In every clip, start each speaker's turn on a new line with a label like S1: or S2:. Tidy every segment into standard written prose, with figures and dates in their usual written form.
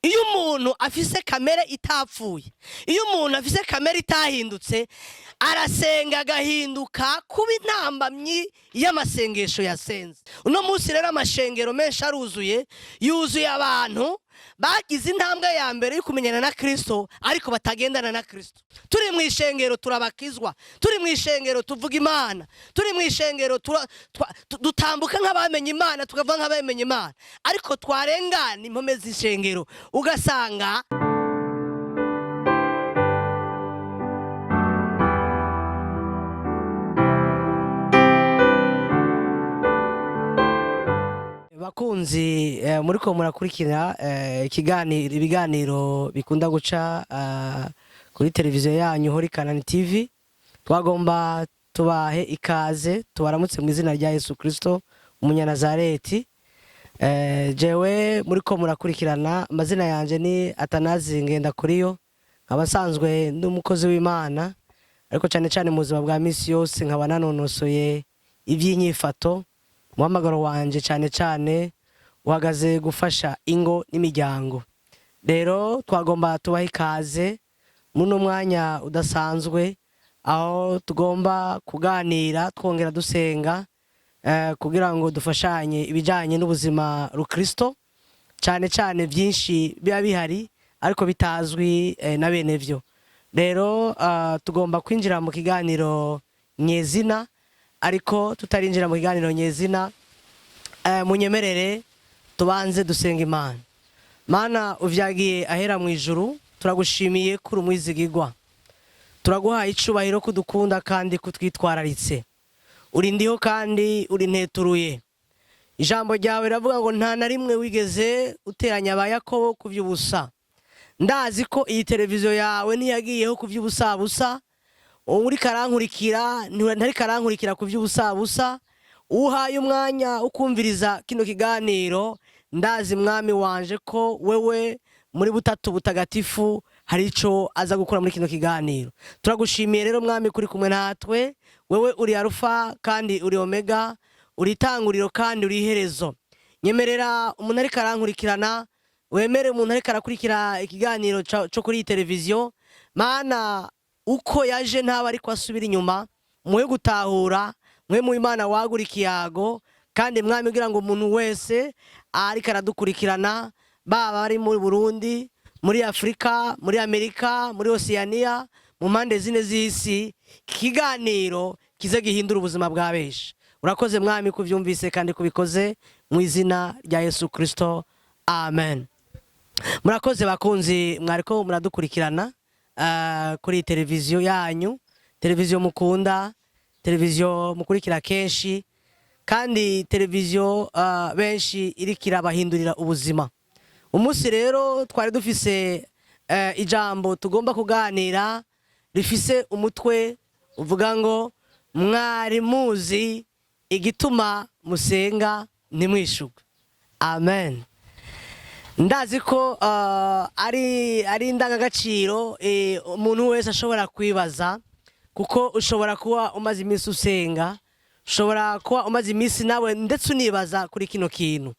S1: Iyo umuntu afise kamere itapfuye, iyo umuntu afise kamere itahindutse, arasenga agahinduka kuba intambamyi y'amasengesho yasenze. Uno munsi rero amashengero menshi aruzuye, yuzuye abantu bagize intambwe ya mbere yo kumenyana na Kristo ariko batagendana na Kristo. Turi mu ishengero turabakizwa, turi mu ishengero tuvuga Imana, turi mu ishengero dutambuka nk'abamenye Imana, tukavuga nk'abamenye Imana, ariko twarengana impome z'ishengero ugasanga. Bakunzi muriko murakurikira ikiganiro, ibiganiro bikunda guca kuri televiziyo yanyu Holy Canaan TV, twagomba tubahe ikaze, tubaramutse mu izina rya Yesu Kristo umunyanazareti. Jewe muriko murakurikirana, amazina yanje ni Atanazi Ngendakuriyo, nkaba nsanzwe ndi umukozi w'Imana, ariko cyane cyane mu buzima bwa misi yose nkaba nanonosoye iby'inyifato. Umuhamagaro wanje cyane cyane uhagaze gufasha ingo n'imiryango. Rero twagomba tubahe ikaze muno mwanya udasanzwe aho tugomba kuganira twongera dusenga kugira ngo dufashanye ibijyanye n'ubuzima rukristo, cyane cyane byinshi biba bihari ariko bitazwi na bene byo. Rero tugomba kwinjira mu kiganiro nyezina, ariko tutarinjira mu kiganiro nyezina, munyemerere tubanze dusenga Imana. Mana uvyagiye ahera mu ijuru, turagushimiye kuri umwizigigwa, turaguhaye icubahiro kudukunda kandi kutwitwararitse, uri ndiho kandi uri nteturuye. Ijambo ryawe riravuga ngo nta na rimwe wigeze uteranya aba Yakobo ku by'ubusa. Ndazi ko iyi televiziyo yawe ntiyagiyeho ku by'ubusabusa, uri karankurikira ntari karankurikira ku by'ubusabusa. Uhaye umwanya ukumviriza kino kiganiro, ndazi mwami wanje ko wewe muri butatu butagatifu hari ico aza gukora muri kino kiganiro. Turagushimiye rero mwami kuri kumwe natwe, wewe uri Arufa kandi uri Omega, uri itanguriro kandi uri iherezo. Nyemerera umuntu ariko arankurikirana, wemere umuntu ariko arakurikira ikiganiro co kuri iyi televiziyo, Mana uko yaje ntaba ariko asubira inyuma, muhe gutahura, mwe mu Imana wagura ikiyago, kandi mwami kugira ngo umuntu wese ariko aradukurikirana, baba ari muri Burundi, muri Afrika, muri Amerika, muri Oceania, mu mpande zine z'isi, ikiganiro kize gihindura ubuzima bwa benshi. Urakoze mwami kuvyumvise kandi kubikoze mu izina rya Yesu Kristo, amen. Murakoze bakunzi mwariko muradukurikirana kuri televiziyo yanyu, televiziyo mukunda, televiziyo mukurikira kenshi, kandi televiziyo benshi iriko irabahindurira ubuzima. Umunsi rero twari dufise ijambo tugomba kuganira rifise umutwe uvuga ngo mwari muzi igituma musenga ntimwishurwe. Amen. Ndazi ko ari indangagaciro umuntu wese ashobora kwibaza, kuko ushobora kuba umaze iminsi usenga, ushobora kuba umaze iminsi nawe ndetse unibaza kuri kino kintu,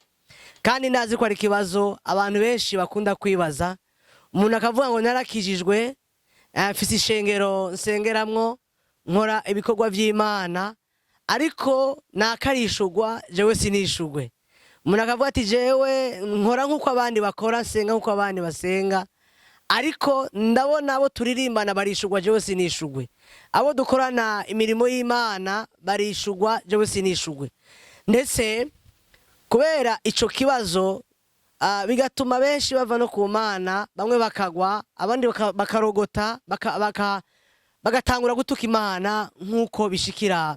S1: kandi ndazi ko ari ikibazo abantu benshi bakunda kwibaza. Umuntu akavuga ngo narakijijwe, mfise ishengero nsengeramwo, nkora ibikorwa vy'Imana, ariko nakarishurwa jewe sinishurwe. Umuntu akavuga ati jewe nkora nk'uko abandi bakora, nsenga nk'uko abandi basenga, ariko ndabona abo turirimbana barishurwa jewe sinishurwe, abo dukorana imirimo y'Imana barishurwa jewe sinishurwe. Ndetse kubera ico kibazo bigatuma benshi bava no ku Mana, bamwe bakagwa, abandi bakarogota, bagatangura gutuka Imana nk'uko bishikira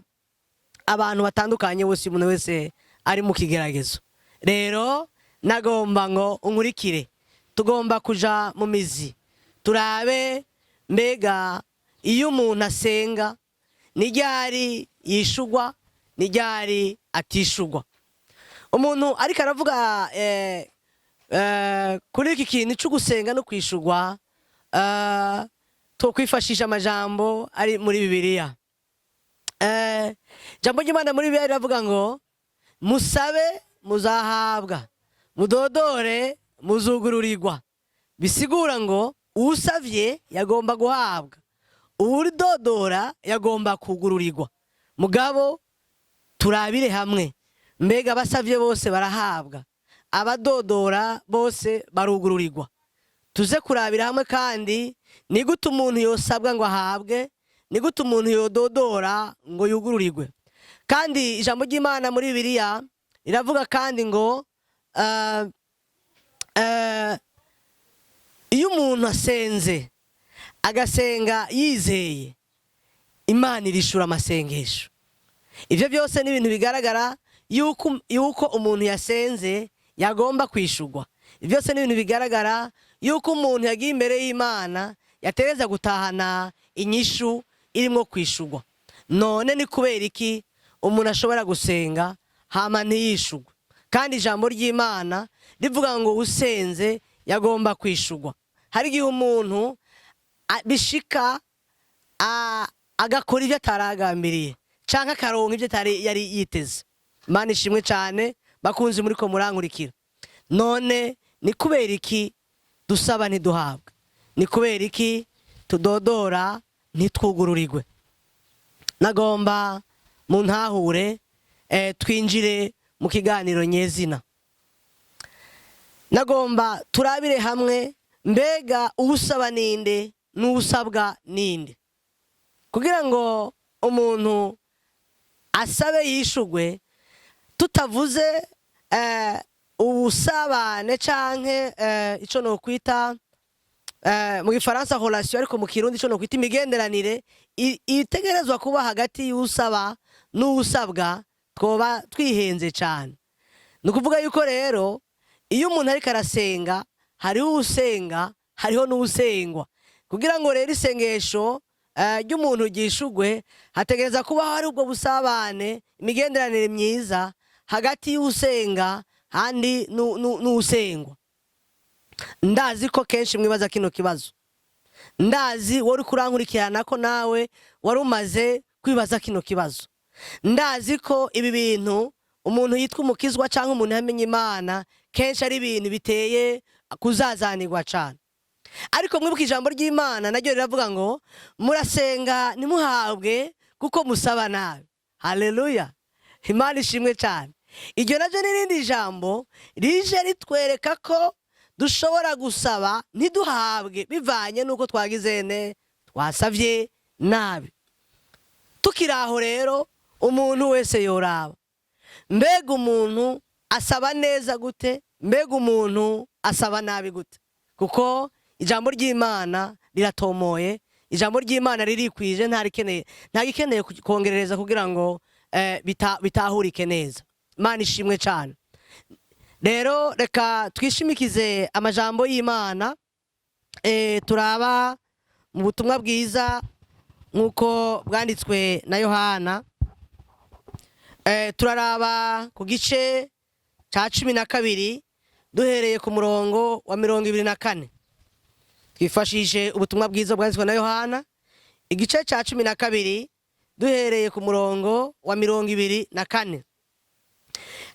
S1: abantu batandukanye bose, umuntu wese ari mu kigeragezo. Rero nagomba ngo unkurikire, tugomba kuja mu mizi turabe mbega iyo umuntu asenga ni ryari yishurwa, ni ryari atishurwa. Umuntu ariko aravuga kuri iki kintu cyo gusenga no kwishurwa, twokwifashisha amajambo ari muri Bibiliya. Jambo ry'Imana muri Bibiliya riravuga ngo musabe muzahabwa, mudodore muzugururirwa. Bisigura ngo uwusavye yagomba guhabwa, uwudodora yagomba kugururirwa. Mugabo turabire hamwe, mbega abasavye bose barahabwa, abadodora bose barugururirwa? Tuze kurabira hamwe kandi ni gute umuntu yosabwa ngo ahabwe, ni gute umuntu yododora ngo yugururirwe. Kandi ijambo ry'Imana muri Bibiliya riravuga kandi ngo iyo umuntu asenze, agasenga yizeye, Imana irishura amasengesho. Ibyo byose ni ibintu bigaragara yuko umuntu yasenze yagomba kwishurwa. Ibyo byose ni ibintu bigaragara yuko umuntu yagiye imbere y'Imana yatereza gutahana inyishu irimo kwishurwa. None ni kubera iki umuntu ashobora gusenga hama ntiyishurwe, kandi ijambo ry'Imana rivuga ngo usenze yagomba kwishurwa? Hari igihe umuntu bishika agakora ibyo ataragambiriye canke akaronka ibyo atari yari yiteze. Imana ishimwe cyane. Bakunzi muri ko murankurikira, none ni kubera iki dusaba ntiduhabwe? Ni kubera iki tudodora ntitwugururirwe? Nagomba mu ntahure, twinjire mu kiganiro nyezina. Nagomba turabire hamwe, mbega uwusaba ninde n'uwusabwa ninde? Kugira ngo umuntu asabe yishugwe, tutavuze ubusabane canke ico nokwita mu Gifaransa relation, ariko mu Kirundi ico nokwita imigenderanire itegerezwa kuba hagati y'usaba n'uwusabwa, twoba twihenze cane. Ni ukuvuga yuko rero iyo umuntu ariko arasenga, hariho uwusenga, hariho n'uwusengwa. Kugira ngo rero isengesho ry'umuntu ryishugwe, hategereza kuba hari ubwo busabane, imigenderanire myiza hagati y'usenga handi n'uwusengwa. Ndazi ko kenshi mwibaza kino kibazo. Ndazi wari kurankurikirana ko nawe wari umaze kwibaza kino kibazo. Ndazi ko ibi bintu umuntu yitwa umukizwa cyangwa umuntu yamenye Imana kenshi ari ibintu biteye kuzazanirwa cyane. Ariko mwibuke ijambo ry'Imana naryo riravuga ngo murasenga ntimuhabwe kuko musaba nabi. Haleluya, Imana ishimwe cyane. Iryo naryo n'irindi jambo rije ritwereka ko dushobora gusaba ntiduhabwe bivanye n'uko twagize ne twasabye nabi. Tukiri aho rero, umuntu wese yoraba, mbega umuntu asaba neza gute? Mbega umuntu asaba nabi gute? Kuko ijambo ry'Imana riratomoye, ijambo ry'Imana ririkwije, ntarikeneye kongerereza kugira ngo bitahurike neza. Imana ishimwe cyane. Rero reka twishimikize amajambo y'Imana. Turaba mu butumwa bwiza nk'uko bwanditswe na Yohana. Turaraba ku gice cya 12, duhereye ku murongo wa 24. Twifashishije ubutumwa bwiza bwanditswe na Yohana, igice cya 12, duhereye ku murongo wa 24.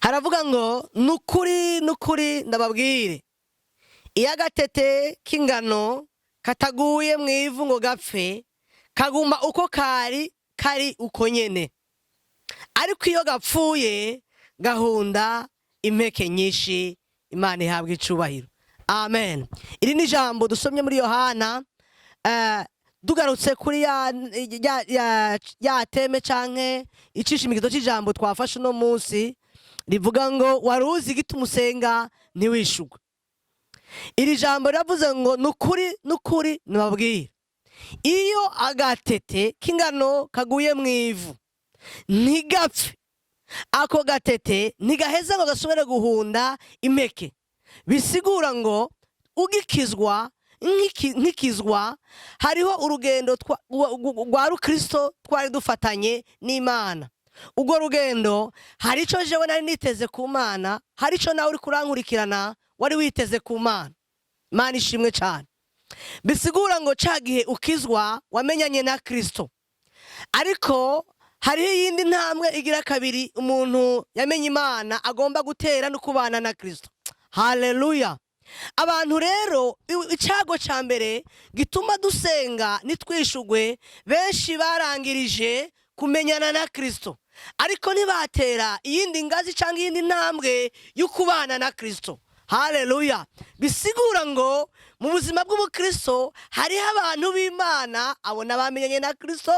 S1: Haravuga ngo: "Nukuri, nukuri, ndababwire, iyo agatete k'ingano kataguye mu ivu ngo gapfe, kaguma uko kari kari uko nyene, ariko iyo gapfuye gahunda impeke nyinshi." Imana ihabwa icubahiro, amen. Iri ni ijambo dusomye muri Yohana. Tugarutse kuri ya thème canke icishimikizo c'ijambo twafashe uno munsi rivuga ngo wari uzi igituma usenga ntiwishugwe. Iri jambo riravuze ngo: "Nukuri, nukuri, nababwira, iyo agatete k'ingano kaguye mu ivu ntigapfe, ako gatete ntigaheza ngo gasubire guhunda impeke." Bisigura ngo ugikizwa, nkikizwa, hariho urugendo rwa rukristo twari dufatanye n'Imana. Urwo rugendo hari icyo jewe nari niteze ku Mana, hari icyo nawe uri kurankurikirana wari witeze ku Mana. Imana ishimwe cyane. Bisigura ngo ca gihe ukizwa wamenyanye na Kristo, ariko hariho iyindi ntambwe igira kabiri umuntu yamenye Imana agomba gutera no kubana na Kristo. Haleluya. Abantu rero, icago ca mbere gituma dusenga nitwishugwe, benshi barangirije kumenyana na Kristo, ariko ntibatera iyindi ngazi cyangwa iyindi ntambwe yo kubana na Kristo. Haleluya! Bisigura ngo mu buzima bw'ubukristo hariho abantu b'Imana, abona bamenyanye na Kristo,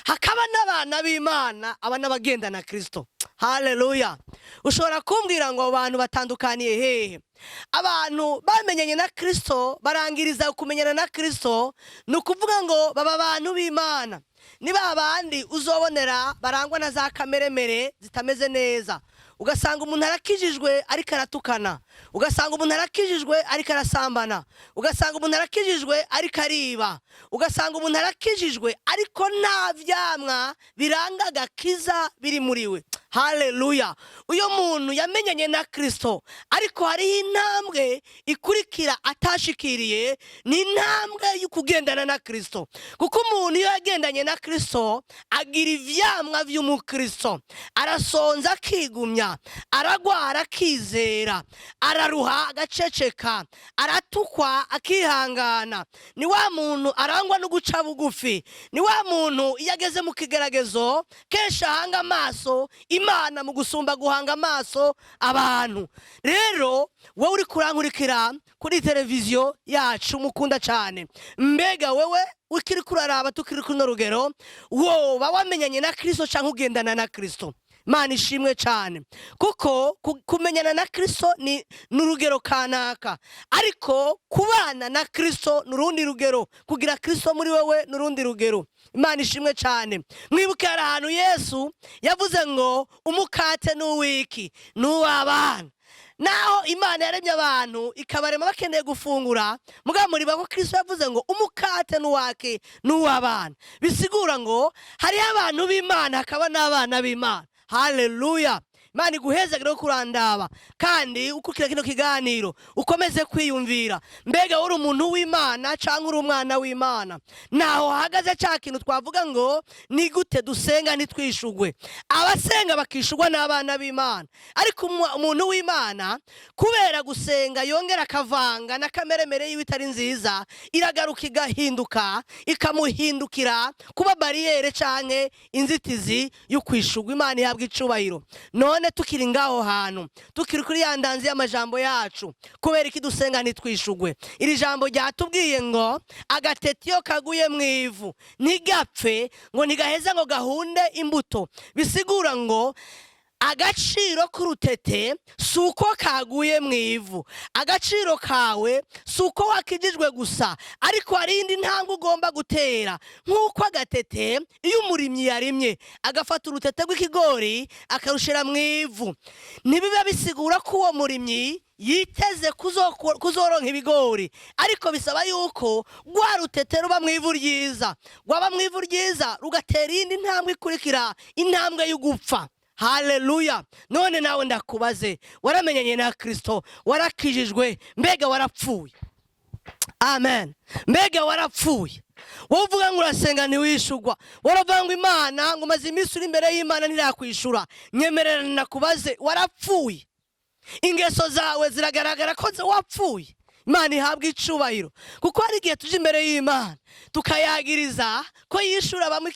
S1: hakaba n'abana b'Imana, aba n'abagenda na Kristo. Haleluya! Ushobora kumbwira ngo abo bantu batandukaniye hehe? Abantu bamenyanye na Kristo barangiriza kumenyana na Kristo, ni ukuvuga ngo baba abantu b'Imana. Ni ba bandi uzobonera barangwa na za kameremere zitameze neza, ugasanga umuntu arakijijwe ariko aratukana, ugasanga umuntu arakijijwe ariko arasambana, ugasanga umuntu arakijijwe ariko ariba, ugasanga umuntu arakijijwe ariko nta vyamwa biranga agakiza biri muri we. Haleluya! Uyo muntu yamenyanye na Kristo, ariko hariho intambwe ikurikira atashikiriye, ni intambwe yo kugendana na Kristo. Kuko umuntu iyo yagendanye na Kristo agira ivyamwa vy'umukristo: arasonza akigumya, aragwara akizera, araruha agaceceka, aratukwa akihangana. Ni wa muntu arangwa no guca bugufi, ni wa muntu iyo ageze mu kigeragezo kenshi ahanga amaso Imana mu gusumba guhanga amaso abantu. Rero wowe uri kurankurikira kuri televiziyo yacu mukunda cyane, mbega wewe ukiri kuraraba tukiri kuno rugero, woba wamenyanye na Kristo cyangwa ugendana na Kristo? Imana ishimwe cyane, kuko kumenyana na Kristo ni urugero kanaka, ariko kubana na Kristo ni urundi rugero, kugira Kristo muri wowe ni urundi rugero. Imana ishimwe cyane. Mwibuke hari ahantu Yesu yavuze ngo umukate ni uwiki? Ni uw'abana. Naho Imana yaremye abantu ikabarema bakeneye gufungura, mugabo muri ko Kristo yavuze ngo umukate n'uwake? N'uw'abana. Bisigura ngo hariho abantu b'Imana, hakaba n'abana b'Imana. Haleluya! Imana iguhezagire kurandaba kandi ukurikira kino kiganiro, ukomeze kwiyumvira: mbega uri umuntu w'Imana cyangwa uri umwana w'Imana? Naho hahagaze cya kintu twavuga ngo ni gute dusenga ntitwishugwe? Abasenga bakishugwa n'abana b'Imana, ariko umuntu w'Imana kubera gusenga yongera akavanga na kameremere yiwe itari nziza, iragaruka igahinduka, ikamuhindukira kuba bariyere canke inzitizi yo kwishugwa. Imana ihabwa icubahiro. None tukiri ngaho hantu, tukiri kuri ya ndanzi y'amajambo yacu, kubera iki dusenga ntitwishugwe? Iri jambo ryatubwiye ngo agatete iyo kaguye mu ivu ntigapfe, ngo ntigaheza ngo gahunde imbuto. Bisigura ngo agaciro k'urutete si uko kaguye mu ivu. Agaciro kawe si uko wakijijwe gusa, ariko hari indi ntambwe ugomba gutera. Nk'uko agatete, iyo umurimyi yarimye agafata urutete rw'ikigori akarushyira mu ivu, ntibiba bisigura ko uwo murimyi yiteze kuzoronka ibigori, ariko bisaba yuko rwa rutete ruba mu ivu ryiza, rwaba mu ivu ryiza rugatera iyindi ntambwe ikurikira, intambwe y'ugupfa. Haleluya! None nawe ndakubaze: waramenyanye na Kristo, warakijijwe, mbega warapfuye? Amen. Mbega warapfuye? Wowe uvuga ngo urasenga ntiwishugwa, waravuga ngo Imana, ngo umaze iminsi uri imbere y'Imana ntirakwishura, nyemerera nakubaze: warapfuye? Ingeso zawe ziragaragara ko wapfuye. Imana ihabwa icubahiro, kuko hari igihe tuje imbere y'Imana tukayagiriza ko yishura bamwe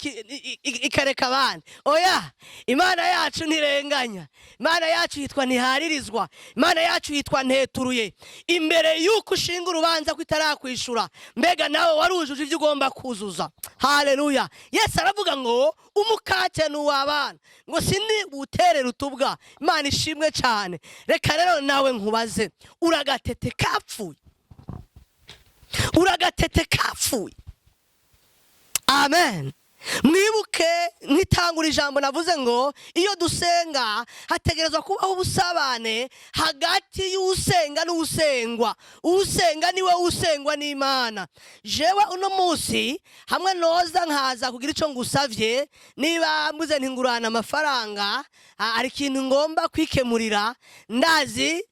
S1: ikareka abandi. Oya, Imana yacu ntirenganya. Imana yacu yitwa Ntiharirizwa. Imana yacu yitwa Nteturuye. Imbere y'uko ushinga urubanza ko itarakwishura, mbega nawe warujuje ibyo ugomba kuzuza? Haleluya! Yesu aravuga ngo umukate ni uw'abana, ngo sindi buterere utubwa. Imana ishimwe cyane. Reka rero nawe nkubaze: uragatete kapfuye? Uragatete kapfuye? Amen. Mwibuke nkitangura ijambo navuze ngo iyo dusenga hategerezwa kubaho ubusabane hagati y'usenga n'usengwa. Usenga niwe usengwa n'Imana. Jewe uno munsi hamwe noza nkaza kugira icyo ngusavye, niba mbuze ntingurana amafaranga, hari ikintu ngomba kwikemurira, ndazi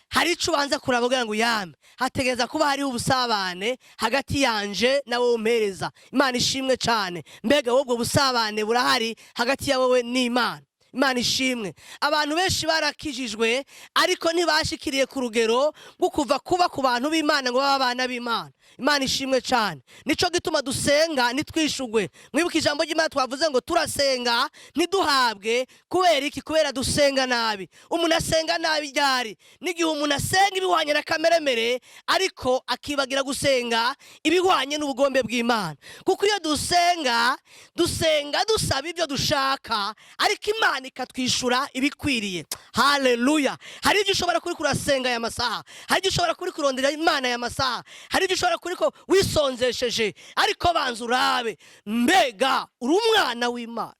S1: hari icyo ubanza kuraba kugira ngo uyame. Hategereza kuba hariho ubusabane hagati yanje na wowe umpereza. Imana ishimwe cyane. Mbega wowe ubwo busabane burahari hagati ya wowe n'Imana? Imana ishimwe. Abantu benshi barakijijwe, ariko ntibashikiriye ku rugero rwo kuva kuba ku bantu b'Imana ngo babe abana b'Imana. Imana ishimwe cyane. Nico gituma dusenga ntitwishugwe. Mwibuke ijambo ry'Imana twavuze ngo turasenga ntiduhabwe. Kubera iki? Kubera dusenga nabi. Umuntu asenga nabi ryari? N'igihe umuntu asenga ibihwanye na kameremere, ariko akibagira gusenga ibihwanye n'ubugombe bw'Imana. Kuko iyo dusenga, dusenga dusaba ibyo dushaka, ariko Imana ikatwishura ibikwiriye. Haleluya! Hari ibyo ushobora kuri kurasenga aya masaha, hari ibyo ushobora kuri kurondera Imana aya masaha, hari ibyo ushobora kuri ko wisonzesheje, ariko banza urabe: mbega uri umwana w'Imana?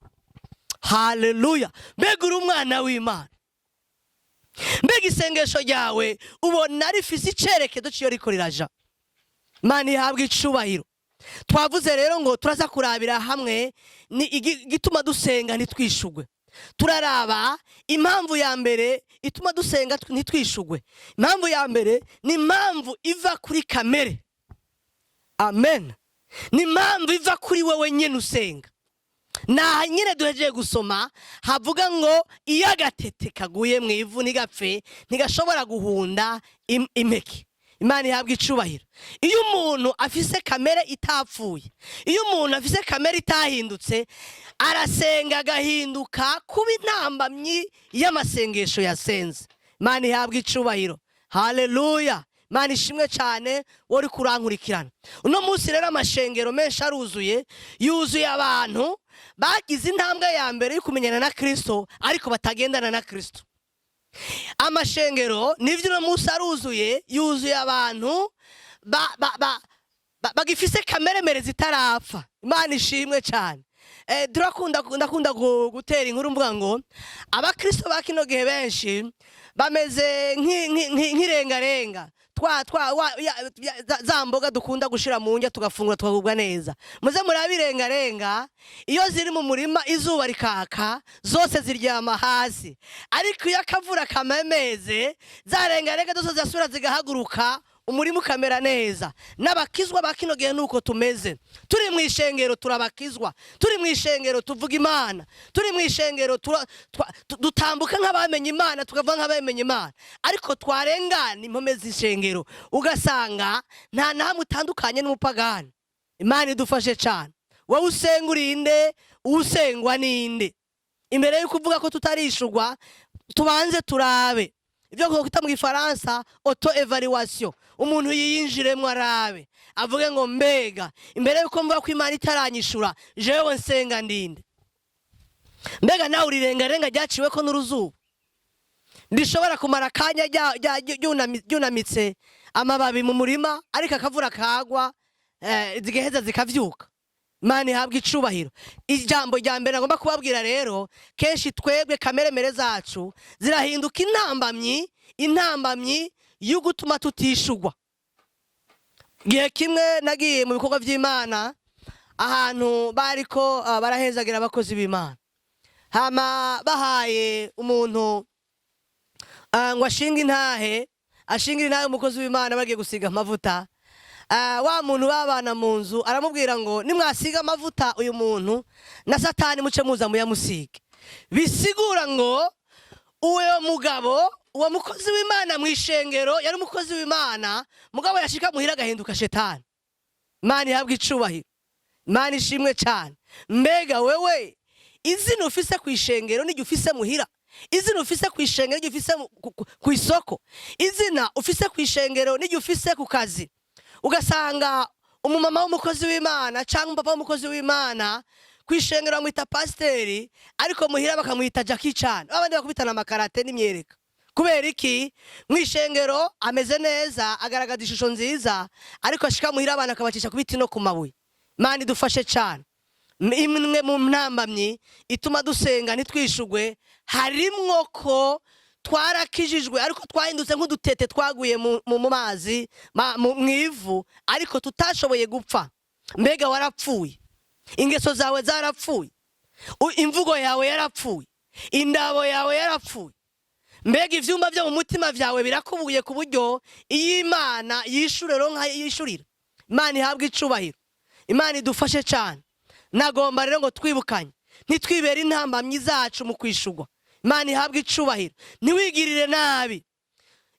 S1: Haleluya! Mbega uri umwana w'Imana? Mbega isengesho ryawe ubona rifise icerekezo ciyo riko riraja? Imana ihabwa icubahiro. Twavuze rero ngo turaza kurabira hamwe ni igituma dusenga ntitwishugwe. Turaraba impamvu ya mbere ituma dusenga ntitwishugwe. Impamvu ya mbere ni impamvu iva kuri kamere. Amen. Ni impamvu iva kuri wowe nyine usenga. Naha nyine duhejeje gusoma havuga ngo iyo agatete kaguye mu ivu ntigapfe, ntigashobora guhunda impeke. Imana ihabwa icubahiro. Iyo umuntu afise kamere itapfuye, iyo umuntu afise kamere itahindutse, arasenga agahinduka kuba intambamyi y'amasengesho yasenze. Imana ihabwa icubahiro. Haleluya! Imana ishimwe cyane. Wowe uri kurankurikirana uno munsi rero, amashengero menshi aruzuye, yuzuye abantu bagize intambwe ya mbere yo kumenyana na Kirisito, ariko batagendana na Kirisito. Amashengero nivyo uno munsi aruzuye, yuzuye abantu bagifise kameremere zitarapfa. Imana ishimwe cyane. Turakunda, ndakunda gutera inkuru mvuga ngo abakristo ba kino gihe benshi bameze nk'irengarenga, twa twa wa, ya, ya, za mboga dukunda gushira mu ndya tugafungura tukagubwa neza. Muze murabe irengarenga iyo ziri mu murima, izuba rikaka, zose ziryama hasi, ariko iyo akavura kamemeze, za rengarenga zose zirasubira zigahaguruka, umurima ukamera neza. N'abakizwa ba kino gihe nuko tumeze. Turi mu ishengero turabakizwa, turi mu ishengero tuvuga Imana, turi mu ishengero dutambuka nk'abamenye Imana, tukavuga nk'abamenye Imana, ariko twarengana impome z'ishengero ugasanga nta na hamwe utandukanye n'umupagani. Imana idufashe cyane. Wowe usenga urinde? Usengwa ninde? Imbere y'uko uvuga ko tutarishurwa, tubanze turabe ibyo kwita mu Gifaransa auto-évaluation. Umuntu yiyinjiremo, arabe, avuge ngo: mbega imbere y'uko mvuga ko Imana itaranyishura, jewe nsenga ndinde? Mbega nawe urirengarenga ryaciwe ko n'uruzuba rishobora kumara akanya ryunamitse amababi mu murima, ariko akavura kagwa, zigaheza zikavyuka? Imana ihabwa icubahiro. Ijambo rya mbere nagomba kubabwira rero, kenshi twebwe kameremere zacu zirahinduka intambamyi yo gutuma tutishugwa. Igihe kimwe nagiye mu bikorwa by'Imana ahantu bariko barahezagira abakozi b'Imana, hama bahaye umuntu ngo ashinge intahe, ashinge intahe umukozi w'Imana bagiye gusiga amavuta. Wa muntu babana mu nzu aramubwira ngo: nimwasiga amavuta uyu muntu, na Satani muce muza muyamusige. Bisigura ngo uwo mugabo, uwo mukozi w'Imana, mu ishengero yari umukozi w'Imana, mugabo yashika muhira agahinduka shetani. Imana ihabwa icubahiro. Imana ishimwe cyane. Mbega wewe izina ufise ku ishengero n'iryo ufise muhira? Izina ufise ku ishengero n'iryo ufise ku isoko? Izina ufise ku ishengero n'iryo ufise ku kazi? Ugasanga umumama w'umukozi w'Imana cyangwa umupapa w'umukozi w'Imana, ku ishengero bamwita pasiteri, ariko muhira bakamwita Jackie Chan, abandi bakubitana amakarate n'imyereka. Kubera iki? Mu ishengero ameze neza, agaragaza ishusho nziza, ariko ashika muhira abana akabacisha ku biti no ku mabuye. Imana idufashe cyane. Imwe mu ntambamyi ituma dusenga ntitwishugwe harimwo ko twarakijijwe, ariko twahindutse nk'udutete twaguye mu mazi, mu ivu, ariko tutashoboye gupfa. Mbega warapfuye? Ingeso zawe zarapfuye? Imvugo yawe yarapfuye? Indabo yawe yarapfuye? Mbega ivyumba byo mu mutima vyawe birakubuye ku buryo iyo Imana yishure ronka yishurira? Imana ihabwa icubahiro. Imana idufashe cyane. Nagomba rero ngo twibukanye. Ntitwibere intambamyi zacu mu kwishugwa. Imana ihabwe icubahiro. Ntiwigirire nabi.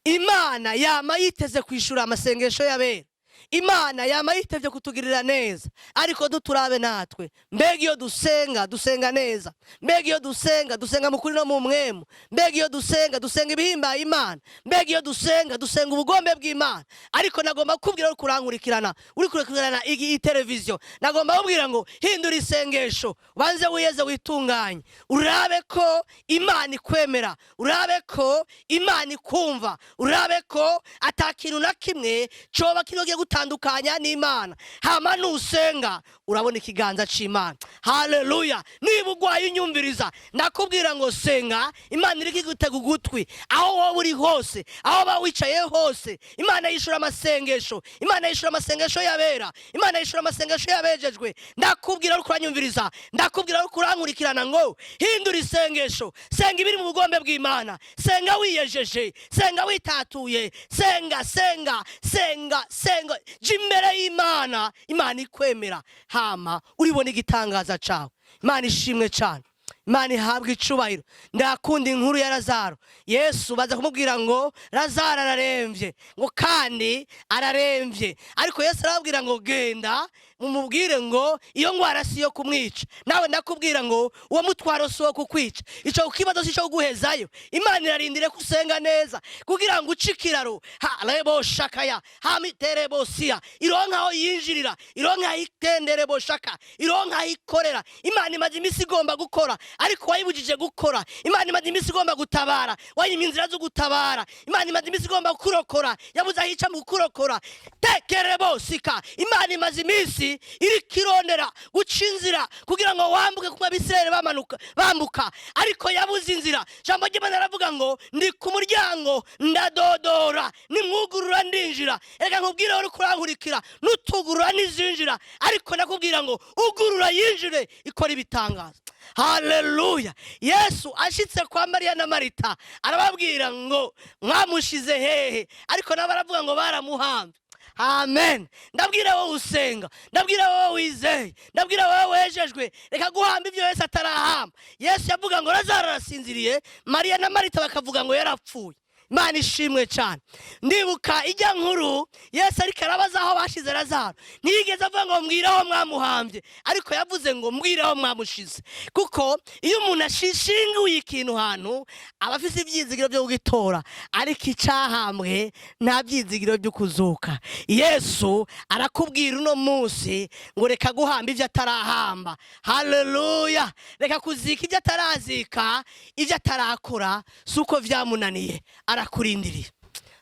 S1: Imana yama yiteze kwishura amasengesho y'abera. Imana yama yiteze kutugirira neza, ariko duturabe natwe. Mbega iyo dusenga, dusenga neza? Mbega iyo dusenga, dusenga mu kuri no mu mpwemu? Mbega iyo dusenga, dusenga ibihimbaye Imana? Mbega iyo dusenga, dusenga ubugombe bw'Imana? Ariko nagomba kukubwira, uri kurankurikirana, uri kurekurana iyi televiziyo, nagomba kubwira ngo hindura isengesho, ubanze wiyeze, witunganye, urabe ko Imana ikwemera, urabe ko Imana ikumva, urabe ko ata kintu na kimwe coba kigiye gutandukanya n'Imana. Hama nusenga, urabona ikiganza c'Imana. Haleluya! Niba urwaye unyumviriza, ndakubwira ngo senga, Imana iri kigutega ugutwi. Aho wowe uri hose, aho waba wicaye hose, Imana yishura amasengesho. Imana yishura amasengesho y'abera. Imana yishura amasengesho y'abejejwe. Ndakubwira, uri kuranyumviriza, ndakubwira, uri kurankurikirana, ngo hindura isengesho, senga ibiri mu bugombe bw'Imana, senga wiyejeje, senga witatuye, senga, senga, senga, senga, jya imbere y'Imana, Imana ikwemera, hama uribona igitangaza cawe. Imana ishimwe cyane, Imana ihabwa icubahiro. Ndakunda inkuru ya Lazaro. Yesu baza kumubwira ngo Lazaro araremvye, ngo kandi araremvye, ariko Yesu arababwira ngo genda mumubwire ngo iyo ngwara si iyo kumwica. Nawe ndakubwira ngo uwo mutwaro si uwo kukwica, ico kibazo si ico kuguhezayo. Imana irarindire ko usenga neza kugira ngo uce ikiraro ha rebo shakaya hamiterebo siya, ironka aho yinjirira, ironka aho itenderebo shaka, ironka aho ikorera. Imana imaze iminsi igomba gukora, ariko wayibujije gukora. Imana imaze iminsi igomba gutabara, wayima inzira zo gutabara. Imana imaze iminsi igomba kurokora, yabuze aho ica mu kurokora. Tekerebo sika. Imana imaze iminsi iriko irondera guca inzira kugira ngo wambuke kumwe Abisirayeli bamanuka bambuka, ariko yabuze inzira. Jambo ry'Imana aravuga ngo ndi ku muryango ndadodora, nimwugurura ndinjira. Reka nkubwire, uri kurankurikira, nutugurura nizinjira, ariko ndakubwira ngo ugurura yinjire, ikora ibitangaza. Haleluya! Yesu ashitse kwa Mariya na Marita, arababwira ngo mwamushize hehe? Ariko nabo baravuga ngo baramuhambye. Amen. Ndabwira wowe usenga, ndabwira wowe wizeye, ndabwira wowe wejejwe, reka guhamba ibyo Yesu atarahamba. Yesu yavuga ngo Lazaro arasinziriye, Mariya na Marita bakavuga ngo yarapfuye. Imana ishimwe cyane. Ndibuka ijya nkuru, Yesu ariko arabaza aho bashize Lazaro, ntiyigeze avuga ngo mbwire aho mwamuhambye, ariko yavuze ngo mbwire aho mwamushize, kuko iyo umuntu ashinguye ikintu hantu, aba afite ibyizigiro byo kugitora, ariko icyahambwe nta byizigiro byo kuzuka. Yesu arakubwira uno munsi ngo reka guhamba ibyo atarahamba. Haleluya! Reka kuzika ibyo atarazika. Ibyo atarakora si uko byamunaniye, arakurindiriye.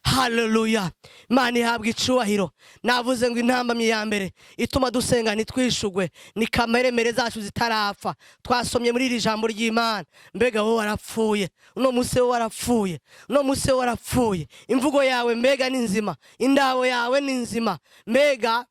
S1: Haleluya! Imana ihabwa icubahiro. Navuze ngo intambamyi ya mbere ituma dusenga ntitwishugwe ni kameremere zacu zitarapfa. Twasomye muri iri jambo ry'Imana. Mbega wowe warapfuye uno munsi? Wowe warapfuye uno munsi? Wowe warapfuye? Imvugo yawe mbega ni nzima? Indabo yawe ni nzima? Mbega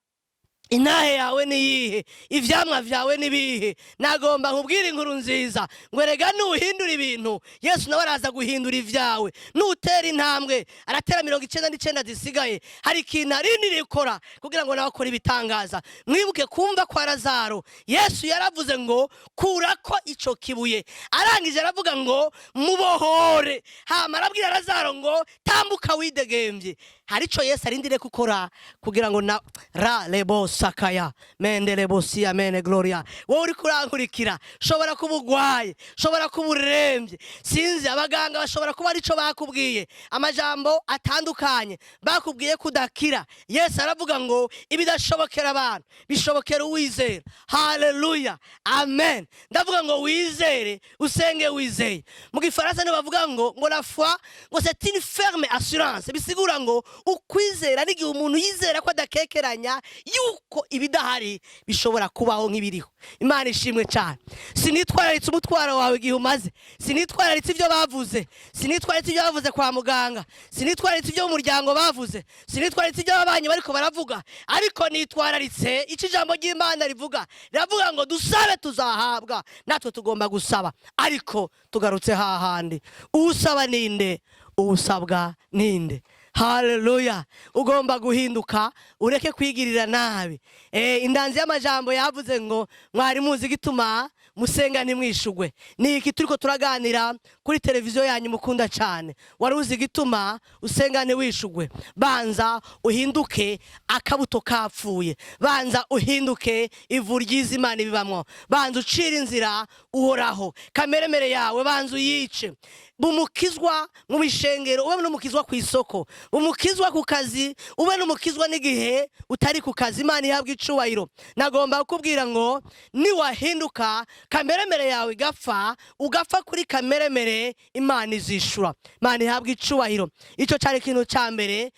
S1: intahe yawe ni iyihe? Ivyamwa vyawe ni bihe? Nagomba nkubwire inkuru nziza ngo erega nuhindura ibintu, Yesu nawe araza guhindura ivyawe. Nutera intambwe, aratera 99 zisigaye. Hari ikintu arindiriye gukora kugira ngo nawe akore ibitangaza. Mwibuke kumva kwa Lazaro, Yesu yaravuze ngo kurako ico kibuye, arangije aravuga ngo mubohore, hama arabwira Lazaro ngo tambuka widegembye. Hari ico Yesu arindiriye gukora kugira ngo na ra lebo sakaya mendelebo siya mene gloria. Wowe uri kurankurikira, shobora kuba urwaye, shobora kuba urembye, sinzi, abaganga bashobora kuba arico bakubwiye, amajambo atandukanye bakubwiye kudakira. Yesu aravuga ngo ibidashobokera abantu bishobokera uwizera. Haleluya, amen. Ndavuga ngo wizere, usenge wizeye. Mu Gifaransa niho bavuga ngo la foi, ngo c'est une ferme assurance. Bisigura ngo ukwizera n'igihe umuntu yizera ko adakekeranya yuko ibidahari bishobora kubaho nk'ibiriho. Imana ishimwe cyane. Sinitwararitse umutwaro wawe igihe umaze, sinitwararitse ibyo bavuze, sinitwararitse ibyo bavuze kwa muganga, sinitwararitse ibyo mu muryango bavuze, sinitwararitse ibyo ababanyi bariko baravuga, ariko nitwararitse icyo ijambo ry'Imana rivuga. Riravuga ngo dusabe tuzahabwa. Natwe tugomba gusaba, ariko tugarutse hahandi: usaba ninde? Usabwa ninde? Haleluya! Ugomba guhinduka, ureke kwigirira nabi. Indanzi y'amajambo yavuze ngo mwari muzi igituma Musenga ntimwishugwe. Ni iki turiko turaganira kuri televiziyo yanyu mukunda cyane. Wari uzi igituma usenga ntiwishugwe? Banza uhinduke akabuto kapfuye, banza uhinduke ivu ryiza Imana ibibamwo, banza ucire inzira Uhoraho, kameremere yawe banza uyice. Bumukizwa mu bishengero, ube n'umukizwa ku isoko, umukizwa ku kazi, ube n'umukizwa n'igihe utari ku kazi. Imana ihabwa icubahiro. Nagomba kukubwira ngo niwahinduka, kameremere yawe igapfa, ugapfa kuri kameremere, Imana izishura. Imana ihabwa icubahiro. Icyo cyari ikintu cya mbere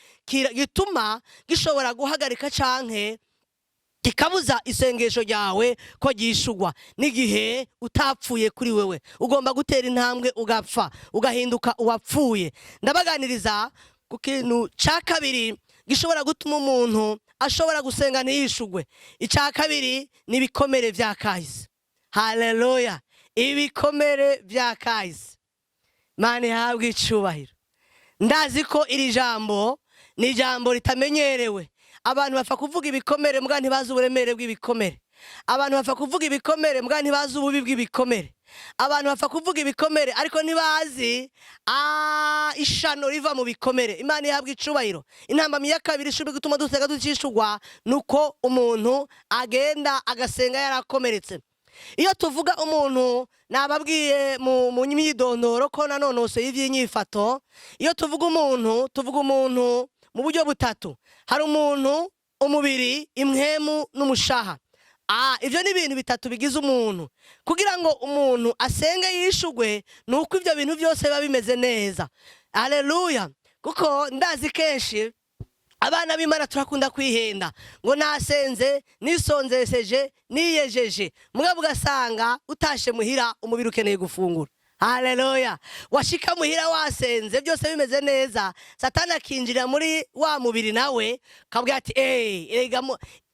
S1: gituma gishobora guhagarika canke kikabuza isengesho ryawe ko ryishugwa, n'igihe utapfuye kuri wewe. Ugomba gutera intambwe, ugapfa, ugahinduka uwapfuye. Ndabaganiriza ku kintu cya kabiri gishobora gutuma umuntu ashobora gusenga ntiyishugwe. Icya kabiri ni ibikomere bya kahise. Haleluya! Ibikomere bya kahise. Imana ihabwe icubahiro. Ndazi ko iri jambo ni ijambo ritamenyerewe. Abantu bapfa kuvuga ibikomere, mbwa ntibazi uburemere bw'ibikomere. Abantu bapfa kuvuga ibikomere, mbwa ntibazi ububi bw'ibikomere. Abantu bapfa kuvuga ibikomere, ariko ntibazi ishano riva mu bikomere. Imana ihabwa icubahiro. Intambamyi ya kabiri ishobora gutuma dusega tutishugwa ni uko umuntu agenda agasenga yarakomeretse. Iyo tuvuga umuntu, nababwiye mu myidondoro ko nanonosoye iby'inyifato. Iyo tuvuga umuntu, tuvuga umuntu mu buryo butatu. Hari umuntu, umubiri, impwemu n'umushaha. Ibyo ni ibintu bitatu bigize umuntu. Kugira ngo umuntu asenge yishugwe, ni uko ibyo bintu byose biba bimeze neza. Aleluya! Kuko ndazi kenshi abana b'Imana turakunda kwihenda ngo nasenze, nisonzesheje, niyejeje, mugabo ugasanga utashe muhira umubiri ukeneye gufungura. Haleluya! Washika muhira wasenze, byose bimeze neza, Satani akinjira muri wa mubiri, nawe kabwira ati: "Eh, erega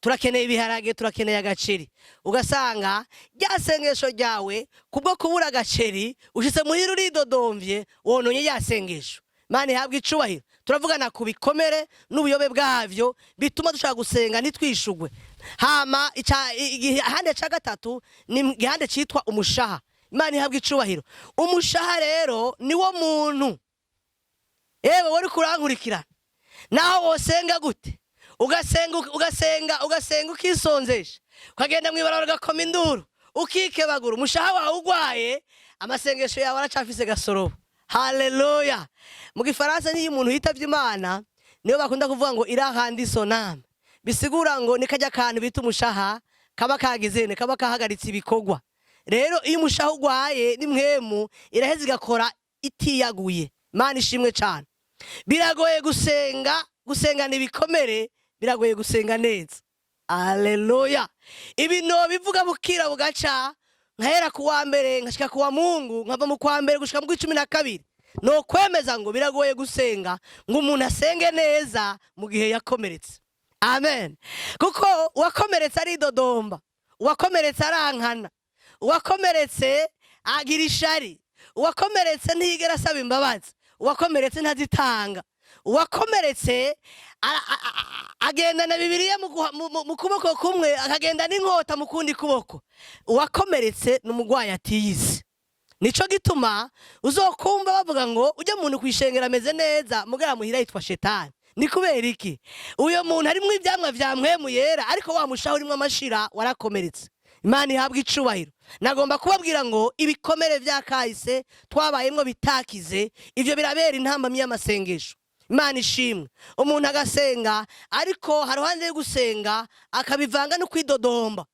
S1: turakeneye ibiharage, turakeneye agaceri." Ugasanga rya sengesho ryawe, kubwo kubura agaceri, ushitse muhira uridodomvye, wononye rya sengesho. Imana ihabwa icubahiro. Turavugana ku bikomere n'ubuyobe bwavyo bituma dushobora gusenga ntitwishugwe. Hama igihande ca gatatu ni igihande citwa umushaha. Imana ihabwa icubahiro. Umushaha rero niwo muntu. Yewe wari kurankurikirana, naho wosenga gute, ugasenga, ugasenga, ugasenga, ukisonzesha, ukagenda mw'ibarabara, ugakoma induru, ukikebagura, umushaha wawe ugwaye, amasengesho yawe aracafise gasorobo. Haleluya! Mu Gifaransa, niyo umuntu yitavye Imana, niyo bakunda kuvuga ngo "il a rendu son âme", bisigura ngo ni kajya kantu bita umushaha kaba kagize, kaba kahagaritse ibikorwa. Rero iyo umushaha ugwaye, n'impwemu iraheza igakora itiyaguye. Imana ishimwe cane. Biragoye gusenga, gusengana ibikomere biragoye gusenga neza. Aleluya! Ibi bivuga bukira bugaca, nkahera ku wa mbere nkashika ku wa Mungu, nkava mu kwa mbere gushika mu 12, no kwemeza ngo biragoye gusenga, ngo umuntu asenge neza mu gihe yakomeretse. Amen. Kuko uwakomeretse aridodomba, uwakomeretse arankana, uwakomeretse agira ishari, uwakomeretse ntiyigera asaba imbabazi, uwakomeretse ntazitanga, uwakomeretse agendana Bibiliya mu kuboko kumwe, akagenda n'inkota mu kundi kuboko. Uwakomeretse ni umurwayi atiyizi. Nico gituma uzokumva bavuga ngo ujya muntu kwishengera ameze neza, mugara muhira yitwa Shetani. Ni kubera iki? Uyo muntu harimwo ivyamwa vya Mpwemu Yera, ariko wa mushaho urimwo amashira, warakomeretse. Imana ihabwa icubahiro. Nagomba kubabwira ngo ibikomere vya kahise twabayemwo bitakize, ivyo birabera intambamyi y'amasengesho. Imana ishimwe. Umuntu agasenga, ariko haruhande yo gusenga akabivanga no kwidodomba.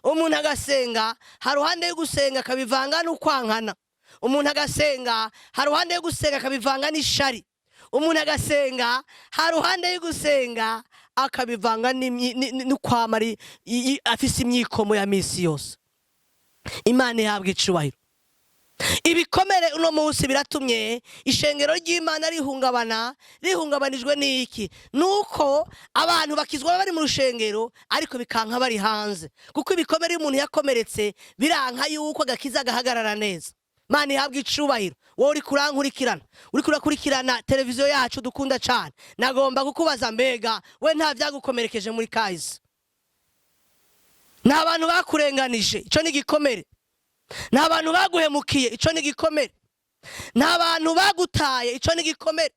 S1: Umuntu agasenga, haruhande yo gusenga akabivanga no kwankana. Umuntu agasenga, haruhande yo gusenga akabivanga n'ishari. Umuntu agasenga, haruhande yo gusenga akabivanga n'ukwama afise imyikomo ya misi yose. Imana ihabwa icubahiro. Ibikomere uno munsi biratumye ishengero ry'Imana rihungabana. Rihungabanijwe n'iki? Nuko abantu bakizwa bari mu rushengero, ariko bikanka bari hanze, kuko ibikomere, iyo umuntu yakomeretse, biranka yuko agakiza gahagarara neza. Imana ihabwa icubahiro. Wowe uri kurankurikirana, uri kurakurikirana televiziyo yacu dukunda cane, nagomba kukubaza: mbega we nta vyagukomerekeje muri kahise? Nta bantu bakurenganije? Ico ni igikomere. Nta bantu baguhemukiye? Ico ni igikomere. Nta bantu bagutaye? Ico ni igikomere.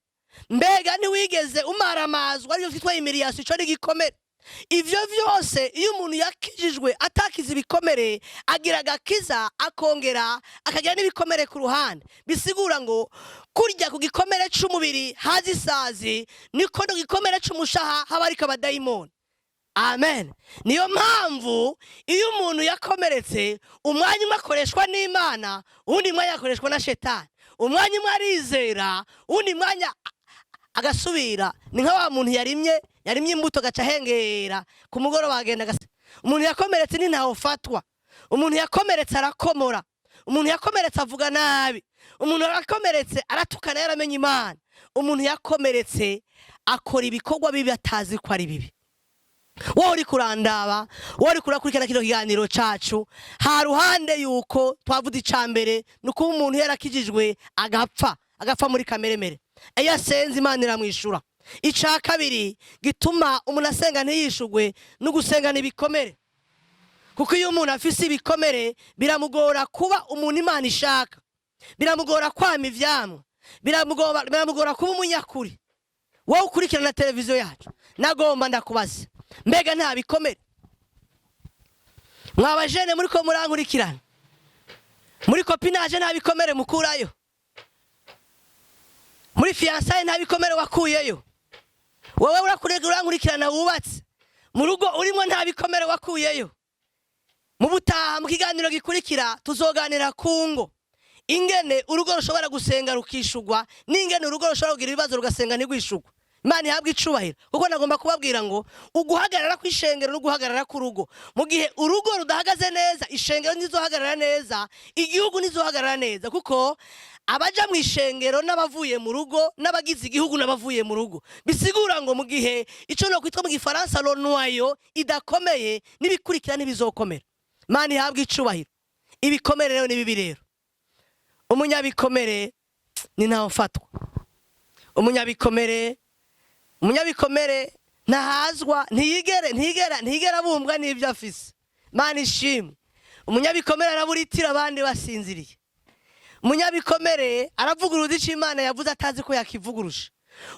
S1: Mbega ntiwigeze umaramazwa, aribyo vyitwa humiliation? Ico ni igikomere. Ivyo vyose, iyo umuntu yakijijwe atakiza ibikomere, agira agakiza akongera akagira n'ibikomere ku ruhande. Bisigura ngo kurya ku gikomere c'umubiri haza isazi, niko no gikomere c'umushaha haba ariko abadayimoni. Amen. Niyo mpamvu iyo umuntu yakomeretse, umwanya umwe akoreshwa n'Imana, uwundi mwanya akoreshwa na Shetani. Umwanya umwe arizera, uwundi mwanya agasubira. Ni nka wa muntu yarimye imbuto, agaca ahengera, ku mugoroba agenda. Umuntu yakomeretse ni ntawe ufatwa. Umuntu yakomeretse arakomora, umuntu yakomeretse avuga nabi, umuntu yakomeretse aratukana yaramenye Imana, umuntu yakomeretse akora ibikorwa bibi atazi ko ari bibi. Wowe uri kurandaba, wowe uri kurakurikirana kino kiganiro cacu, ha ruhande yuko twavuze, ica mbere ni ukuba umuntu yarakijijwe agapfa muri kameremere, iyo asenze Imana iramwishura. Ica kabiri gituma umuntu asenga ntiyishugwe no gusengana ibikomere, kuko iyo umuntu afise ibikomere biramugora kuba umuntu Imana ishaka, biramugora kwama ivyamwa, biramugora kuba umunyakuri. Wowe ukurikirana televiziyo yacu, nagomba ndakubaza: mbega nta bikomere? Mwabajene muri ko murankurikirana muri copinage, nta bikomere mukurayo? Muri fiançailles nta bikomere wakuyeyo? Wowe urankurikirana wubatse, mu rugo urimo nta bikomere wakuyeyo? Mu butaha, mu kiganiro gikurikira, tuzoganira ku ngo, ingene urugo rushobora gusenga rukishugwa, n'ingene urugo rushobora kugira ibibazo rugasenga ntigwishugwe. Imana ihabwe icubahiro, kuko nagomba kubabwira ngo uguhagarara kw'ishengero no guhagarara k'urugo, mu gihe urugo rudahagaze neza, ishengero ntizohagarara neza, igihugu ntizohagarara neza, kuko abaja mu ishengero n'abavuye mu rugo, n'abagize igihugu n'abavuye mu rugo. Bisigura ngo mu gihe ico no kwitwa mu Gifaransa le noyau idakomeye, n'ibikurikira ntibizokomera. Imana ihabwe icubahiro. Ibikomere rero ni bibi. Rero umunyabikomere ni ntawe ufatwa. Umunyabikomere ntahazwa, ntiyigere ntiyigera ntiyigera abumbwa n'ibyo afise. Imana ishimwe. Umunyabikomere araburitira abandi basinziriye. Umunyabikomere aravuguruza icyo Imana yavuze atazi ko yakivuguruje.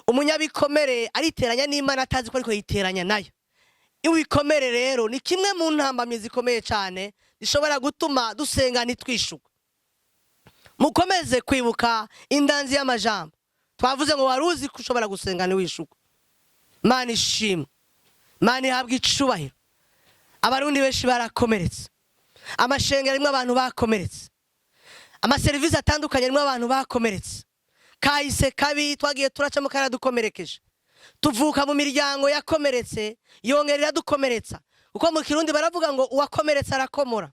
S1: Umunyabikomere ariteranya n'Imana atazi ko ariko yiteranya nayo. Ibikomere rero ni kimwe mu ntambamyi zikomeye cyane zishobora gutuma dusenga ntitwishugwe. Mukomeze kwibuka indanzi y'amajambo twavuze ngo: wari uzi ko ushobora gusenga ntiwishugwe? Imana ishimwe, Imana ihabwa icubahiro. Abarundi benshi barakomeretse, amashengero arimo abantu bakomeretse, amaserivisi atandukanye arimo abantu bakomeretse. Kahise kabi twagiye turacamo karadukomerekeje. Tuvuka mu miryango yakomeretse, yongera iradukomeretsa, kuko mu Kirundi baravuga ngo uwakomeretse arakomora.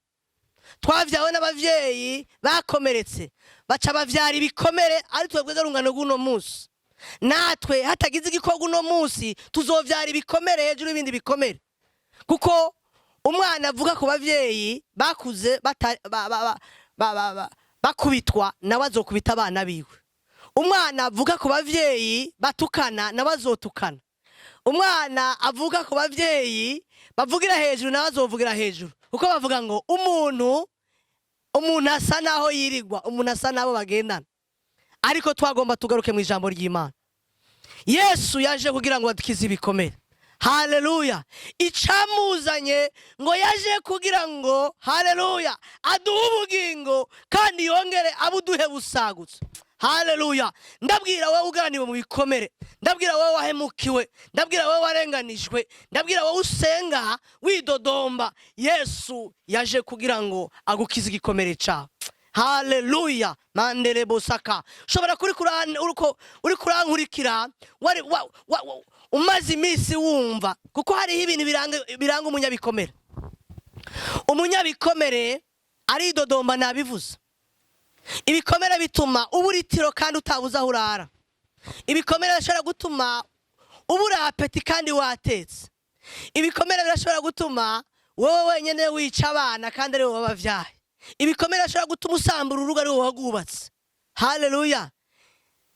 S1: Twavyawe n'abavyeyi bakomeretse, baca bavyara ibikomere, ari twebwe rungano rw'uno munsi. Natwe hatagize igikorwa uno munsi, tuzovyara ibikomere hejuru y'ibindi bikomere, kuko umwana avuga ku bavyeyi bakuze bakubitwa, nawe azokubita abana biwe. Umwana avuga ku bavyeyi batukana, nawe azotukana. Umwana avuga ku bavyeyi bavugira hejuru, nawe azovugira hejuru, kuko bavuga ngo umuntu asa naho yirigwa, umuntu asa n'abo bagendana. Ariko twagomba tugaruke mu ijambo ry'Imana. Yesu yaje kugira ngo adukize ibikomere. Haleluya! Icamuzanye ngo yaje kugira ngo, haleluya, aduhe ubugingo kandi yongere abuduhe busagutse. Haleluya! Ndabwira wowe ugaraniwe mu bikomere, ndabwira wowe wahemukiwe, ndabwira wowe warenganijwe, ndabwira wowe usenga widodomba: Yesu yaje kugira ngo agukize igikomere cyawe. Haleluya! Mandere bosaka. Ushobora kuri uriko uri kurankurikira, wari umaze iminsi wumva, kuko hariho ibintu biranga umunyabikomere. Umunyabikomere aridodomba, nabivuze. Ibikomere bituma ubura itiro kandi utabuze aho urara. Ibikomere birashobora gutuma ubura appétit kandi watetse. Ibikomere birashobora gutuma wowe wenyine wica abana kandi ari wowe wababyaye. Ibikomere birashobora gutuma usambura urugo ari wowe wagwubatse. Haleluya!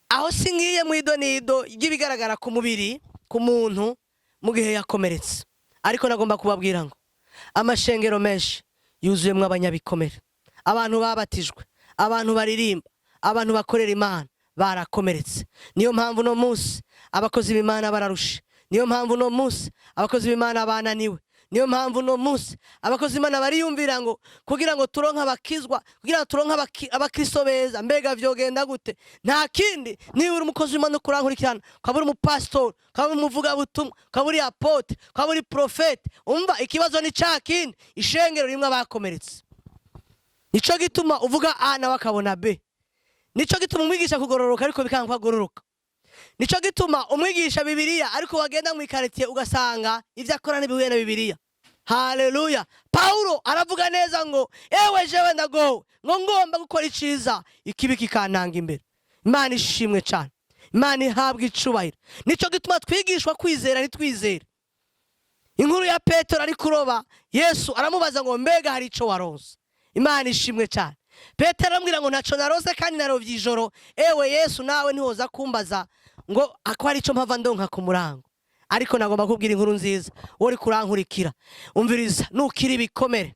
S1: Aho si ngiye mu idonido ry'ibigaragara ku mubiri ku muntu mu gihe yakomeretse, ariko nagomba kubabwira ngo amashengero menshi yuzuyemo abanyabikomere. Abantu babatijwe, abantu baririmba, abantu bakorera Imana barakomeretse. Niyo mpamvu uno munsi abakozi b'Imana bararushe. Niyo mpamvu uno munsi abakozi b'Imana bananiwe. Niyo mpamvu uno munsi abakozi b'Imana bariyumvira ngo kugira ngo turonke abakizwa, kugira ngo turonke abakristo beza, mbega vyogenda gute? Nta kindi, niba uri umukozi w'Imana ukurankurikirana, ukaba uri umupasitori, ukaba uri umuvugabutumwa, ukaba uri apôtre, ukaba uri prophète, umva, ikibazo ni ca kindi: ishengero rimwe abakomeretse. Nico gituma uvuga A nawe akabona B. Nico gituma umwigisha kugororoka ariko bikanga ko agororoka. Nico gituma umwigisha Bibiliya ariko wagenda mu ikaritiye ugasanga ibyo akora ntibihuye na Bibiliya. Haleluya! Paulo aravuga neza ngo: "Ewe jewe, ndagowe, ngo ngomba gukora iciza, ikibi kikantanga imbere." Imana ishimwe cyane, Imana ihabwa icubahiro. Nico gituma twigishwa kwizera ntitwizere. Inkuru ya Petero ari kuroba, Yesu aramubaza ngo: "Mbega hari ico waronse?" Imana ishimwe cyane. Petero aramubwira ngo: "Ntaco narose kandi narovye ijoro. Ewe Yesu, nawe ntiwoza kumbaza ngo ako hari ico mpava ndonka ku murango." Ariko nagomba kubwira inkuru nziza wowe uri kurankurikira. Umviriza, nukira ibikomere,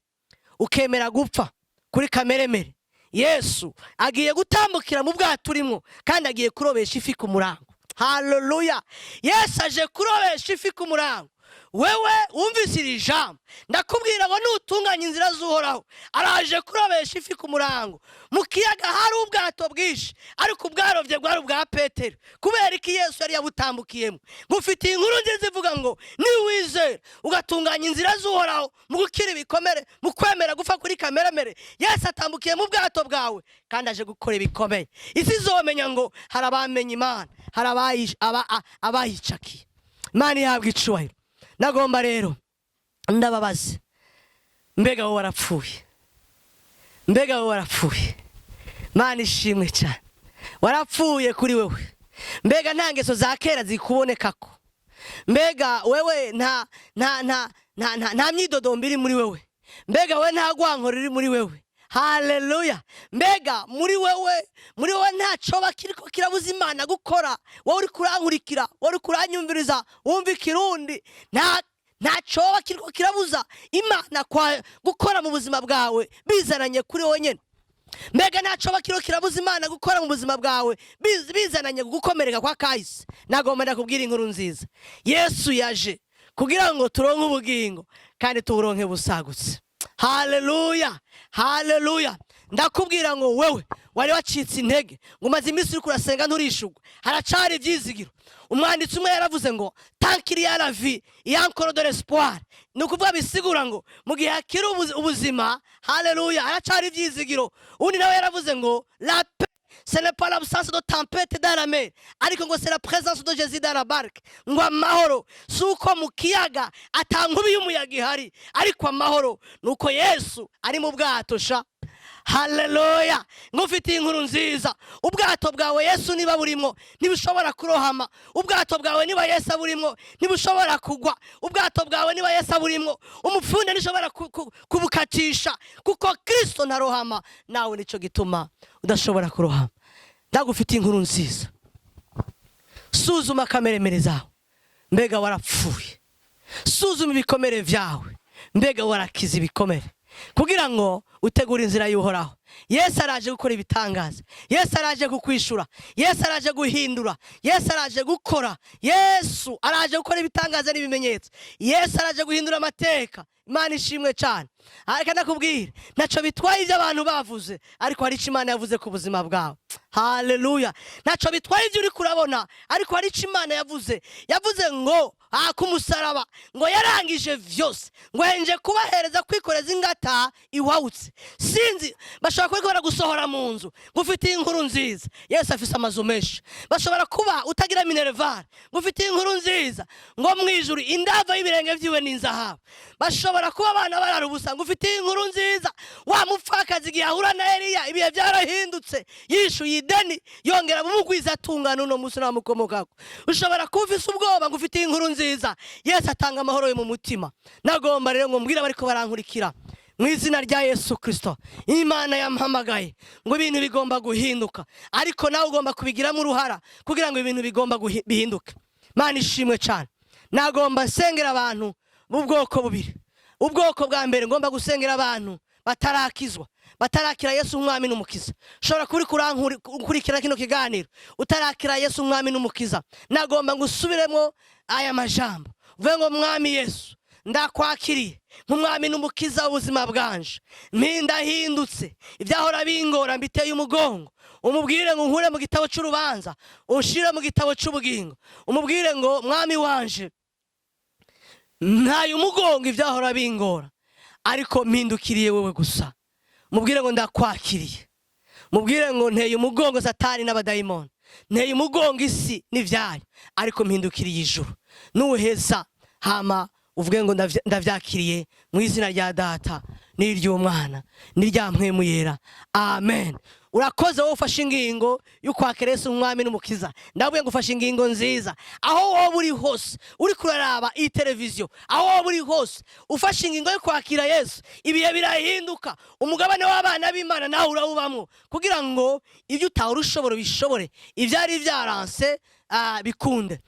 S1: ukemera gupfa kuri kameremere, Yesu agiye gutambukira mu bwato urimo kandi agiye kurobesha ifi ku murango. Haleluya! Yesu aje kurobesha ifi ku murango. Wewe wumvise iri jambo, ndakubwira ngo nutunganya inzira z'Uhoraho, araje kurobesha ifi ku murango. Mu kiyaga hari ubwato bwinshi, ariko ubwarobye bwari ubwa Petero. Kubera iki? Yesu yari yabutambukiyemo. Ngufitiye inkuru nziza ivuga ngo niwizera ugatunganya inzira z'Uhoraho mu gukira ibikomere, mu kwemera gupfa kuri kameremere, Yesu atambukiye mu bwato bwawe kandi aje gukora ibikomeye. Isi izomenya ngo hari abamenye Imana, hari abayicakiye. Imana ihabwa icubahiro. Nagomba rero ndababaze: mbega wowe warapfuye? Mbega wowe warapfuye? Mana ishimwe cyane. Warapfuye kuri wewe? Mbega nta ngeso za kera zikubonekako? Mbega wewe nta myidodombo iri muri wewe? Mbega wewe nta rwankoro ruri muri wewe? Haleluya! Mbega muri wewe nta coba kiriko kirabuza Imana gukora? Wowe uri kurankurikira, wowe uri kuranyumviriza, wumva Ikirundi, nta coba kiriko kirabuza Imana kwa gukora mu buzima bwawe bizananye kuri wowe nyene? Mbega nta coba kiriko kirabuza Imana gukora mu buzima bwawe bizananye gukomereka kwa kahise? Nagomba ndakubwira inkuru nziza: Yesu yaje kugira ngo turonke ubugingo kandi tuburonke busagutse. Haleluya, haleluya! Ndakubwira ngo wewe wari wacitse intege, ngo umaze iminsi uriko urasenga nturishugwe, haracari ivyizigiro. Umwanditsi umwe yaravuze ngo: "Tant qu'il y a la vie, il y a encore de l'espoir." Ni ukuvuga, bisigura ngo mu gihe hakiri ubuzima, haleluya, haracari ivyizigiro. Undi nawe yaravuze ngo: "La paix, ce n'est pas l'absence de tempête dans la mer, ariko ngo c'est la présence de Jésus dans la barque." Ngo amahoro si uko mu kiyaga ata nkubi y'umuyaga ihari, ariko amahoro ni uko Yesu ari mu bwato sha. Haleluya! Ngufitiye inkuru nziza: ubwato bwawe Yesu niba burimo, ntibushobora kurohama. Ubwato bwawe niba Yesu aburimo, ntibushobora kugwa. Ubwato bwawe niba Yesu aburimo, umupfunde ntishobora kubukatisha, kuko Kristo ntarohama. Nawe nicyo gituma udashobora kurohama. Ndagufitiye inkuru nziza: suzuma kameremere zawe. Mbega warapfuye? Suzuma ibikomere vyawe. Mbega warakiza ibikomere kugira ngo utegure inzira y'Uhoraho? Yesu araje gukora ibitangaza. Yesu araje kukwishura. Yesu araje guhindura. Yesu araje gukora. Yesu araje gukora ibitangaza n'ibimenyetso. Yesu araje guhindura amateka. Imana ishimwe cyane. Ariko ndakubwira, ntacyo bitwaye ibyo abantu bavuze, ariko hari icyo Imana yavuze ku buzima bwawe. Haleluya! Ntacyo bitwaye ibyo uri kurabona, ariko hari icyo Imana yavuze. Yavuze ngo aha ku musaraba ngo yarangije vyose, ngo henje kubahereza kwikoreza ingata iwawutse. Sinzi, bashobora kuba baragusohora mu nzu, ngufitiye inkuru nziza: Yesu afise amazu menshi. Bashobora kuba utagira minerval, ngufitiye inkuru nziza ngo mu ijuru indava y'ibirenge vyiwe ni inzahabu. Bashobora kuba abana barara ubusa, ngufitiye inkuru nziza: wa mupfakazi igihe ahura na Eliya, ibihe byarahindutse, yishuye ideni, yongera bumugwiza atungana uno munsi namukomokako. Ushobora kuba ufise ubwoba, ngufitiye inkuru nziza: Yesu atanga amahoro yo mu mutima. Nagomba rero ngo mbwire abariko barankurikira mu izina rya Yesu Kirisito: Imana yampamagaye ngo ibintu bigomba guhinduka, ariko nawe ugomba kubigiramo uruhara kugira ngo ibintu bigomba bihinduke. Imana ishimwe cyane. Nagomba nsengera abantu b'ubwoko bubiri. Ubwoko bwa mbere, ngomba gusengera abantu batarakizwa. Batarakira Yesu umwami n'umukiza. Ushobora kuba uri gukurikira kino kiganiro utarakira Yesu umwami n'umukiza. Nagomba ngo usubiremo aya majambo, uvuge ngo: "Mwami Yesu, ndakwakiriye nk'umwami n'umukiza w'ubuzima bwanje. Mpindahindutse, ibyahora bingora mbiteye umugongo." Umubwire ngo: "Nkure mu gitabo cy'urubanza, unshire mu gitabo cy'ubugingo." Umubwire ngo: "Mwami wanje, ntaye umugongo ibyahora bingora, ariko mpindukiriye wowe gusa." Mubwire ngo: "Ndakwakiriye." Mubwire ngo: "Nteye umugongo Satani n'abadayimoni, nteye umugongo isi n'ibyayo, ariko mpindukiriye ijuru." Nuheza hama uvuge ngo: "Ndavyakiriye mu izina rya Data n'iry'Umwana n'irya Mpwemu Yera, amen." Urakoze wowe ufashe ingingo y'ukwakira Yesu umwami n'umukiza. Ndavuye ngo ufashe ingingo nziza. Aho wowe uri hose uri kuraraba iyi televiziyo, aho wowe uri hose ufashe ingingo yo kwakira Yesu, ibihe birahinduka. Umugabane w'abana b'Imana nawe urawubamwo, kugira ngo ibyo utahora ushobora ubishobore, ibyari byaranse bikunde.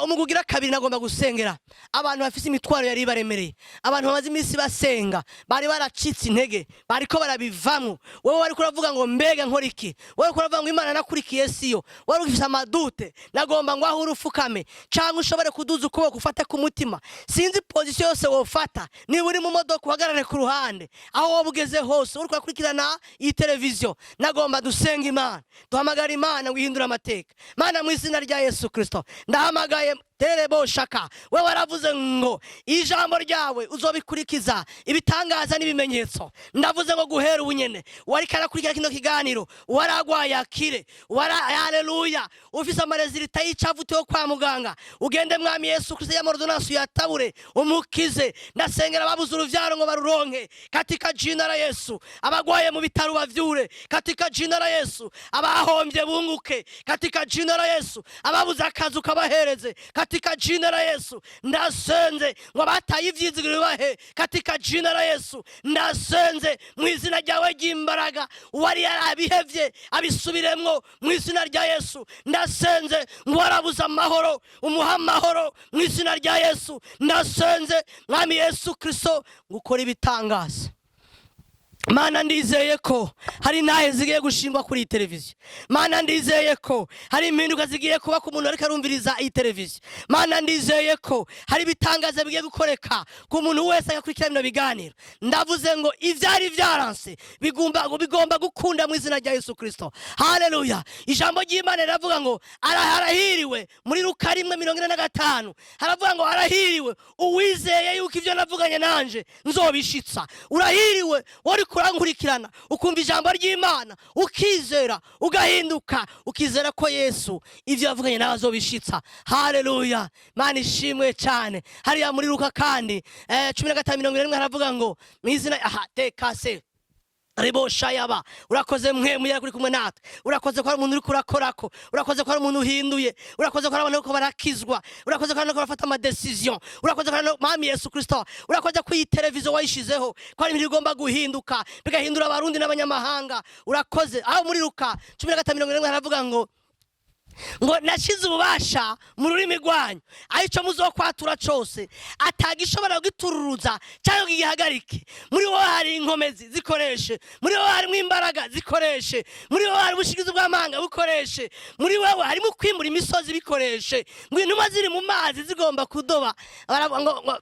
S1: Umugwi ugira kabiri, nagomba gusengera abantu bafise imitwaro yari ibaremereye, abantu bamaze iminsi basenga, bari baracitse intege, bariko barabivamwo. Wowe wariko uravuga ngo: "Mbega nkora iki?" Wowe wariko uravuga ngo: "Imana nakurikiye siyo." Wari ufise ama doutes. Nagomba ngo aho uri ufukame, cyangwa ushobore kuduza ukuboko ufate ku mutima. Sinzi position yose wofata. Niba uri mu modoka, uhagarare ku ruhande. Aho wowe ugeze hose uriko urakurikirana iyi televiziyo, nagomba dusenga Imana, duhamagara Imana ngo ihindure amateka. Mana, mu izina rya Yesu Kristo, ndahamagaye terebo shaka. We waravuze ngo ijambo ryawe uzobikurikiza ibitangaza n'ibimenyetso. Ndavuze ngo guhera ubu nyene, wariko arakurikira kino kiganiro, waragwaye akire, wara haleluya, ufise ama résultats y'icavuti yo kwa muganga, ugende Mwami Yesu Kristo y'ama ordonnances uyatabure, umukize. Ndasengera ababuze uruvyaro ngo baruronke katika jina la Yesu. Abagwaye mu bitaro bavyure katika jina la Yesu. Abahombye bunguke katika jina la Yesu. Ababuze akazi ukabahereze katika jina la Yesu. Ndasenze ngo abataye ivyizigiro bibahe katika jina la Yesu. Ndasenze mu izina ryawe ry'imbaraga, uwari yarabihevye abisubiremwo mu izina rya Yesu. Ndasenze ngo warabuze amahoro umuha amahoro mu izina rya Yesu. Ndasenze, Mwami Yesu Kristo, ngo ukore ibitangaza. Mana, ndizeye ko hari intahe zigiye gushingwa kuri iyi televiziyo. Mana, ndizeye ko hari impinduka zigiye kuba ku muntu ariko arumviriza iyi televiziyo. Mana, ndizeye ko hari ibitangaza bigiye gukoreka ku muntu wese agakurikira bino biganiro. Ndavuze ngo ivyari vyaranse bigomba gukunda mu izina rya Yesu Kristo. Haleluya! Ijambo ry'Imana riravuga ngo arahiriwe. Muri Luka 1:45 haravuga ngo: "Arahiriwe uwizeye yuko ivyo navuganye nanje nzobishitsa." Urahiriwe wari kurankurikirana, ukumva ijambo ry'Imana, ukizera, ugahinduka, ukizera ko Yesu ivyo yavuganye nawe azobishitsa. Haleluya! Mana ishimwe cyane. Hariya muri Luka kandi 15:41 haravuga ngo mu izina aha tekase ribo shayaba. Urakoze mwe muyera kuri kumwe natwe. Urakoze ko hari umuntu uri kurakorako. Urakoze ko hari umuntu uhinduye. Urakoze ko hari abantu bariko barakizwa. Urakoze ko hari abantu bariko barafata ama décisions. Urakoze ko hari Mwami Yesu Kristo, urakoze ko iyi televiziyo wayishizeho, ko hari ibintu bigomba guhinduka, bigahindura Abarundi n'abanyamahanga. Urakoze. Aho muri Luka 15:41 haravuga ngo nashize ububasha mu rurimi rwanyu, aho icyo muzokwatura cose atagishobora kugitururuza cyangwa ngo gihagarike. Muri wowe hari inkomezi, zikoreshe. Muri wowe harimo imbaraga, zikoreshe. Muri wowe hari ubushigizi bw'amanga, bukoreshe. Muri wowe harimo kwimura imisozi, bikoreshe. Ngo intumwa ziri mu mazi zigomba kudoba, baravuga ngo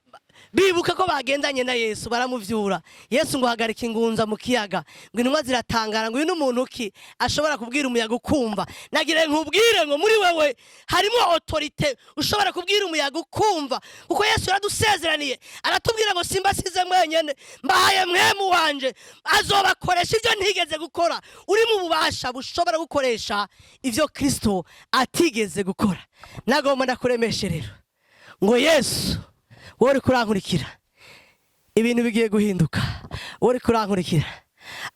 S1: bibuka ko bagendanye na Yesu, baramuvyura. Yesu ngo hagarika ingunza mu kiyaga. Ngo intumwa ziratangara ngo: "Uyu ni umuntu ki ashobora kubwira umuyaga ukumva?" Nagira nkubwire ngo muri wewe harimo autorité, ushobora kubwira umuyaga ukumva, kuko Yesu yaradusezeraniye, aratubwira ngo: "Simbasize mwenyene, mbahaye Mpwemu wanje, azobakoresha ibyo ntigeze gukora." Uri mu bubasha bushobora gukoresha ibyo Kristo atigeze gukora. Nagomba ndakuremeshe rero ngo Yesu, wowe uri kurankurikira, ibintu bigiye guhinduka. Wowe uri kurankurikira,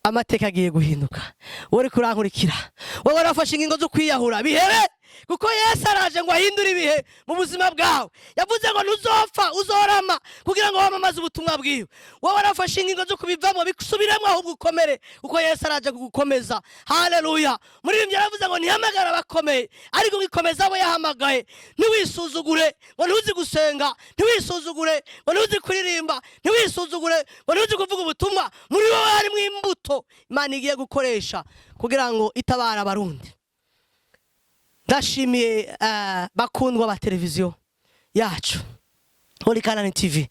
S1: amateka agiye guhinduka. Wowe uri kurankurikira, wowe warafashe ingingo zo kwiyahura, bihere. Kuko Yesu araje ngo ahindure ibihe mu buzima bwawe. Yavuze ngo ntuzopfa, uzorama kugira ngo wamamaze ubutumwa bwiwe. Wowe warafashe ingingo zo kubivamo, bisubiremo, ahubwo ukomere, kuko Yesu araje kugukomeza. Haleluya! Muririmbyi yaravuze ngo ntihamagara abakomeye, ariko ngikomeza abo yahamagaye. Ntiwisuzugure ngo ntuzi gusenga, ntiwisuzugure ngo ntuzi kuririmba, ntiwisuzugure ngo ntuzi kuvuga ubutumwa. Muri wowe harimo imbuto Imana igiye gukoresha kugira ngo itabare Abarundi. Ndashimiye bakundwa ba televiziyo yacu Holy Canaan TV,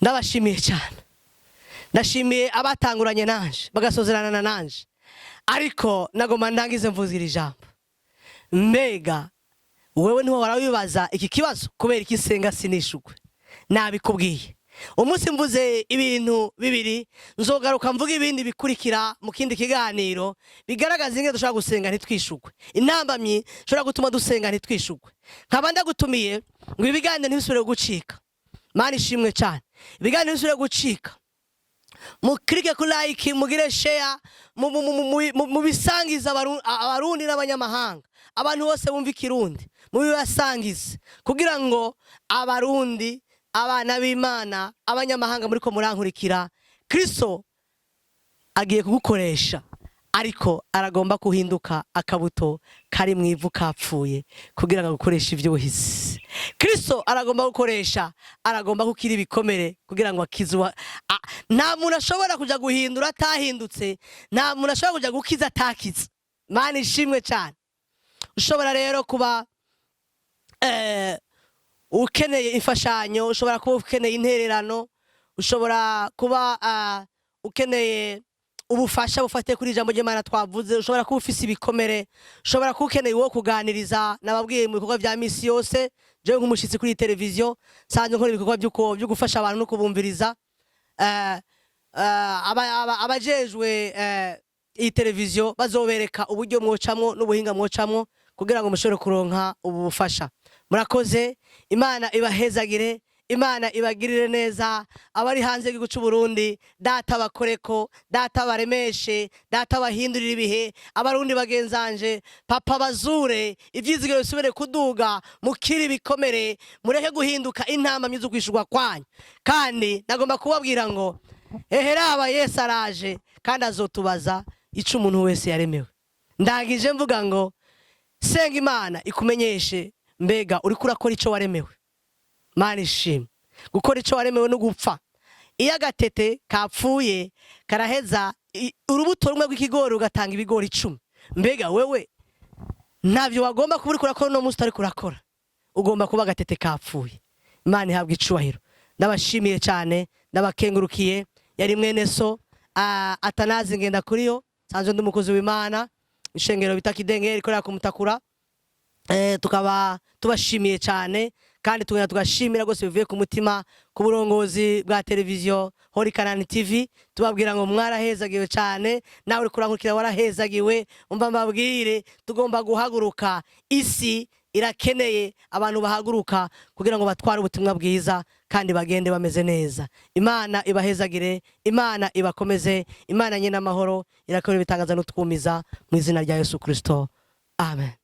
S1: ndabashimiye cyane. Ndashimiye abatanguranye nanje bagasozerana na nanje, ariko nagoma ndangize mvuze iri jambo. Mbega wewe niho warawibaza iki kibazo: kubera iki nsenga sinishugwe? Nabikubwiye. Umunsi mvuze ibintu bibiri, nzogaruka mvuga ibindi bikurikira mu kindi kiganiro bigaragaza ingene dushobora gusenga ntitwishugwe, intambamyi ishobora gutuma dusenga ntitwishugwe. Nkaba ndagutumiye ngo ibiganiro ntibisubire gucika. Mana ishimwe cyane! Ibiganiro ntibisubire gucika. Mukirike ku like, mugire share, mubisangize Abarundi n'abanyamahanga, abantu bose bumva Ikirundi, mubibasangize kugira ngo Abarundi, abana b'Imana, abanyamahanga muriko murankurikira, Kristo agiye kugukoresha, ariko aragomba kuhinduka akabuto kari mu ivu kapfuye kugira ngo agukoreshe ivy'ubuhizi. Kristo aragomba gukoresha, aragomba gukira ibikomere kugira ngo akize. Nta muntu ashobora kuja guhindura atahindutse, nta muntu ashobora kuja gukiza atakize. Mana ishimwe cyane! Ushobora rero kuba ukeneye imfashanyo, ushobora kuba ukeneye intererano, ushobora kuba ukeneye ubufasha bufatiye kuri ijambo ry'Imana twavuze, ushobora kuba ufise ibikomere, ushobora kuba ukeneye uwo kuganiriza. Nababwiye mu bikorwa vya misi yose, jewe nk'umushitsi kuri iyi televiziyo nsanzwe nkora ibikorwa byo gufasha abantu no kubumviriza. Abajejwe iyi televiziyo bazobereka uburyo mwocamwo n'ubuhinga mwocamwo kugira ngo mushobore kuronka ubu bufasha. Murakoze, Imana ibahezagire, Imana ibagirire neza. Abari hanze y'igihugu cy'u Burundi, Data bakoreko, Data baremeshe, Data bahindurire ibihe. Abarundi bagenzanje, Papa bazure ivyizigiro, bisubire kuduga, mukiri ibikomere, mureke guhinduka intambamyi zo kwishurwa kwanyu. Kandi nagomba kubabwira ngo eheraba Yesu araje, kandi azotubaza ico umuntu wese yaremewe. Ndangije mvuga ngo senga Imana ikumenyeshe mbega uriko urakora ico waremewe. Mana ishimwe! Gukora ico waremewe no gupfa. Iyo agatete kapfuye karaheza urubuto rumwe rw'ikigori rugatanga ibigori 10. Mbega wewe ntavyo wagomba kuba uriko urakora uno munsi utariko urakora? Ugomba kuba agatete kapfuye. Imana ihabwa icubahiro. Ndabashimiye cyane, ndabakengurukiye. Yari mwene so Atanazi ngenda kuriyo, sanzwe ndi umukozi w'Imana, ishengero bita Kidengeri ikorera ku Mutakura. Tukaba tubashimiye cyane, kandi tugenda tugashimira rwose bivuye ku mutima ku burongozi bwa televiziyo Holy Canaan TV, tubabwira ngo mwarahezagiwe cyane. Nawe uri kurankurikira warahezagiwe. Umva mbabwire, tugomba guhaguruka. Isi irakeneye abantu bahaguruka kugira ngo batware ubutumwa bwiza kandi bagende bameze neza. Imana ibahezagire, Imana ibakomeze. Imana nyine amahoro irakora ibitangaza n'utwumiza mu izina rya Yesu Kristo, amen.